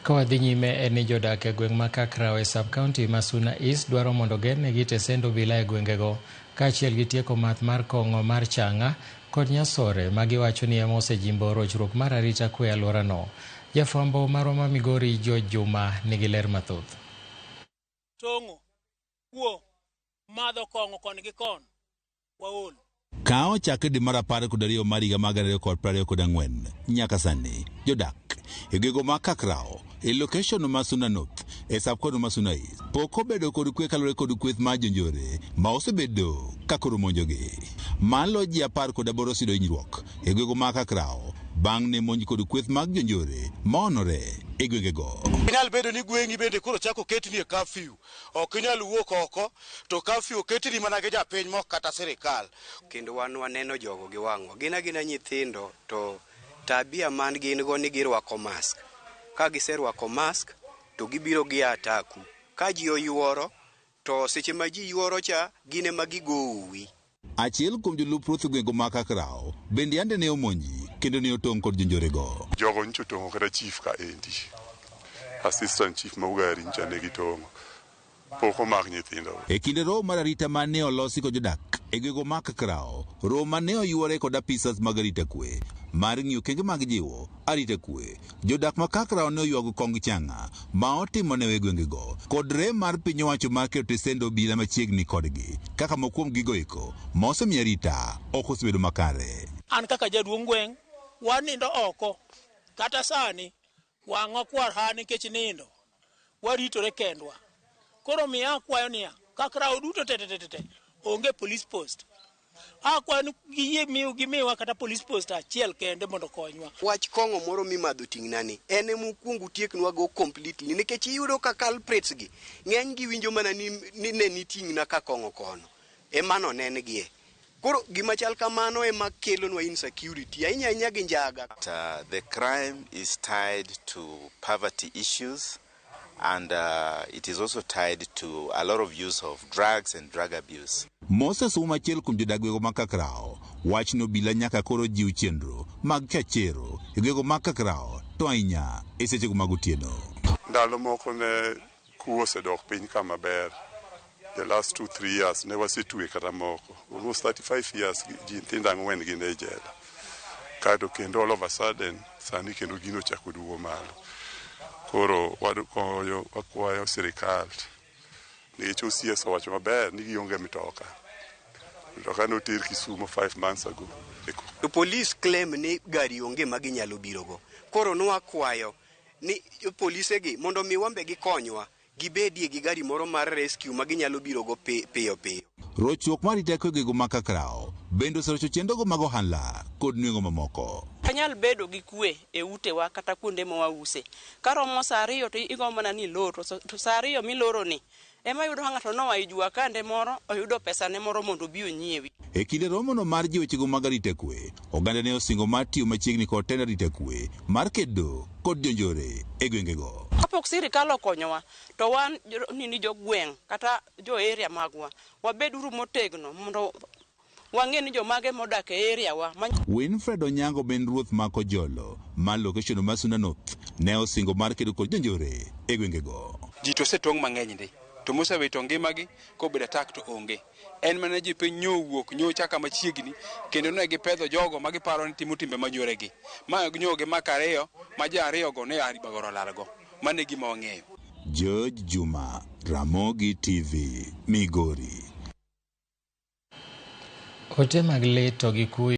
Ka wadhi nyime en ni jodak e gweng' ma Kakraw e sub-county ma Suna East dwaro mondo ogernegi tesend obila e gwengego kaachiel gi tieko math mar kong'o mar chang'a kod nyasore ma giwacho ni ema osejimbo rochruok mar arita kwe e alworano. Jafwambo marwa ma Migori George Juma nigi ler mathoth. Tong'o, kuo, madho kong'o koni gi kono, waol. Ka ochakre dwe mar 12 mar higa mar 2024 nyaka sani, jodak e gwego ma Kakrao e location ma Suna North e sub-county ma Suna East pok obedo kod kwe kaluwore kod kweth mar jonjore ma osebedo ka koro monjogi. Malo ji 18 oseyudo hinyruok e gwego ma Kakrao bang' ne monj kod kweth mag jonjore ma onore e gwengego. Inyal bedo ni gweng'i bende koro chako ketni e curfew. Ok inyal wuok oko to curfew oketni mana gi japiny mok kata sirikal. Kendo wan waneno jogo gi wang'wa. Gin agina nyithindo to tabia man gin go ni girwako mask. Ka giserwako mask to gibiro gi ataku. Ka ji oyuoro to seche ma ji yuoro cha gin ema gigowi. Achiel kuom jolup ruoth e gweng'go ma Kakrao bende yande ne omonji kendo ne otong' kod jonjorego. Jogo nyicha otong'o kata chief ka endi. Assistant chief ma Ugari nyicha ne gitong'o. Pok omak nyithindo. E kinde romo mar arita ma ne olosi kod jodak e gweng'go ma Kakrao, romo ma ne oyuore kod apisas mag arita kwe mar ng'iyo okenge mag jiwo arita kwe, jodak ma Kakrao ne oywago kong chang'a ma otimo ne e gwengego kod rem mar piny owacho mar keto tesend obila machiegni kodgi kaka moko kuom gigo eko ma osemiyo arita ok osebedo makare. An kaka jaduong' gweng' wanindo oko kata sani wang'wa kwar ha nikech nindo waritore kendwa. Koro miya akwayo niya, Kakrao duto te te te te onge police post. Akwayo ni giyie miyo gimiwa kata police post achiel kende mondo okonywa. Wach kong'o moro mimadho ting'nani en ema ukuong utieknwa go completely nikech iyudo ka culprits gi ng'eny gi winjo mana ni, ni ne niting'na ka kong'o kono ema nonen gie. Koro gima chal kamano ema kelonwa insecurity ahinya ahinya gi njaga. The crime is tied to poverty issues and it is also tied to a lot of use of drugs and drug abuse. Moses Ouma achiel kuom jodak gwego ma Kakrao wach ni obila nyaka koro jiw chenro mag kachero e gwego ma Kakrao to ahinya e sechego mag otieno. Ndalo moko ne kuo osedok piny kama ber. The last 2-3 years ne wasetwe kata moko. Almost 35 years ji nyithindo ang'wen gin e jela. Kaeto kendo all of a sudden sani kendo gino ochako duogo malo. Koro wakwayo sirikal nikech OCS owacho maber ni gionge mtoka. Mtoka noter Kisumu 5 months ago. To police claim ni gari onge ma ginyalo birogo. Koro nwakwayo ni polise gi mondo mi wambe gikonywa gibedie gi gari moro mar rescue ma ginyalo birogo piyo piyo. Rochruok mar teko e gwego ma Kakrao bende oserocho chenrogo mag ohala kod nweng'o mamoko. Anyal bedo gi kwe e utewa kata kuonde ma wause. Karomo saa 2 to igombo mana ni ilor, to saa 2 miloro ni ema yudo ka ng'ato noa e jua kande moro oyudo pesa ne moro mondo obi onyiewi. E kinde romono mar jiwo wechego mag arita kwe, oganda ne osingo mar tiyo machiegni kod tend arita kwe mar kedo kod jonjore e gwengego. Kapok sirikal okonyowa to wan nini jogweng' kata jo area magwa wabeduru motegno mondo wang'e ni jomage modak e area wa. Winfred Onyango ben ruoth ma Kojolo ma location ma Suna North ne osingo mar kedo kod jonjore e gwengego. Ji to osetong' mang'eny ndi to mosewito ngimagi kobedo attack to onge. En mana ji piny nyo wuok nyocha kama chiegni kendo ne gipedho jogo ma giparo ni timo timbe manyoregi. Ma nyo gimako ariyo ma ji ariyo go ne Bagoro olalgo. Mano e gima wang'eyo. George Juma, Ramogi TV, Migori. Ote mag lit to gi kuyo.